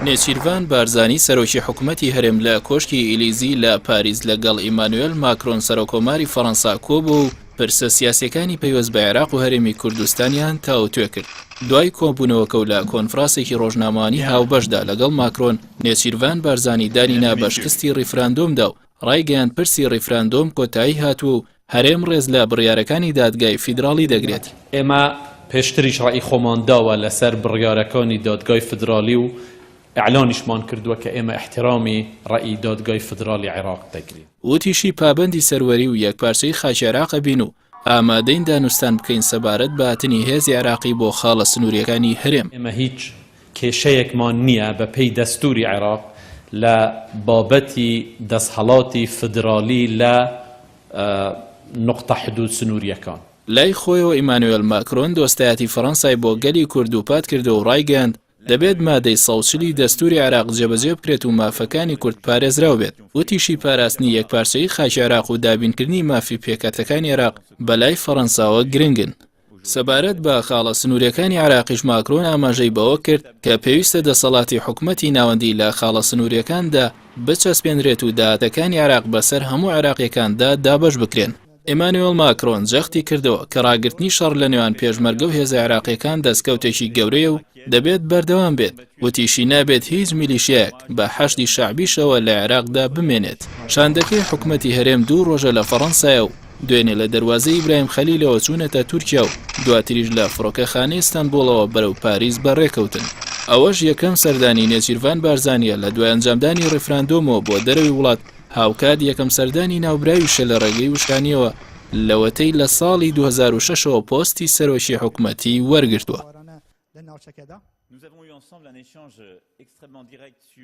نێچیرڤان بارزانی سەرۆکی حکومەتی هەرێم لە کۆشکی ئیلیزی لە پاریس لەگەڵ ئیمانوێل ماکرۆن سەرۆکۆماری فەڕەنسا کۆبوو و پرسە سیاسیەکانی پەیوەست بە عێراق و هەرێمی کوردستانیان تاوتوێ کرد. دوای کۆبوونەوەکە و لە کۆنفراسێکی ڕۆژنامەوانی هاوبەشدا لەگەڵ ماکرۆن، نێچیرڤان بارزانی دانی نا بە شکستی ڕیفراندۆمدا و ڕایگەیاند پرسی ڕیفراندۆم کۆتایی هاتووە و هەرێم ڕێز لە بڕیارەکانی دادگای فیدراڵی دەگرێت. ئێمە پێشتریش ڕەئی خۆمان داوە لەسەر بڕیارەکانی دادگای فیدراڵی و ئیعلانیشمان کردووە کە ئێمە ئیحترامی ڕەئی دادگای فیدراڵی عێراق دەگرین. وتیشی، پابەندی سەروەری و یەکپارچەیی خاکی عێراق ئەبین و ئامادەین دانوستان بکەین سەبارەت بە هاتنی هێزی عێراقی بۆ خاڵە سنوورییەکانی هەرێم. ئێمە هیچ کێشەیەکمان نییە بە پێی دەستووری عێراق لە بابەتی دەسهەڵاتی فیدراڵی لە نوقتە حدوود سنوورییەکان. لای خۆیەوە ئیمانوێل ماکرۆن دۆستایەتی فەرەنسای بۆ گەلی کورد دووپات کردەوە و ڕایگەیاند، دەبێت مادەی 140 ی دەستووری عێراق جێبەجێ بکرێت و مافەکانی کورد پارێزراو بێت. وتیشی پاراستنی یەکپارچەیی خاکی عێراق و دابینکردنی مافی پێکهاتەکانی عێراق بەلای فەرەنساوە گرنگن. سەبارەت بە خاڵە سنوورییەکانی عێراقیش ماکرۆن ئاماژەی بەوە کرد کە پێویستە دەسەڵاتی حکومەتی ناوەندی لە خاڵە سنوورییەکاندا بچەسپێنرێت و داهاتەکانی عێراق بەسەر هەموو عێراقییەکاندا دابەش بکرێن. ئیمانوێڵ ماکرۆن جەختی کردەوە کە ڕاگرتنی شەڕ لە نێوان پێشمەرگە و هێزە عێراقییەکان دەستکەوتێکی گەورەیە و دەبێت بەردەوام بێت، وتیشی نابێت هیچ میلیشیایەک بە حەشدی شەعبیشەوە لە عێراقدا بمێنێت. شاندەکەی حکومەتی هەرێم دوو ڕۆژە لە فەڕەنسایە و دوێنێ لە دەروازەی ئیبراهیم خەلیلەوە چوونەتە تورکیا و دواتریش لە فڕۆکەخانەی ستەنبوڵەوە بەرەو پاریس بەڕێکەوتن. ئەوەش یەکەم سەردانی نێچیرڤان بارزانییە لە دوای ئەنجامدانی ڕیفراندۆمەوە بۆ دەرەوەی وڵات، هاوکات یەکەم سەردانی ناوبراویشە لە ڕێگەی وشکانییەوە لەوەتەی لە ساڵی 2006 ەوە پۆستی سەرۆکی حکومەتی وەرگرتووە.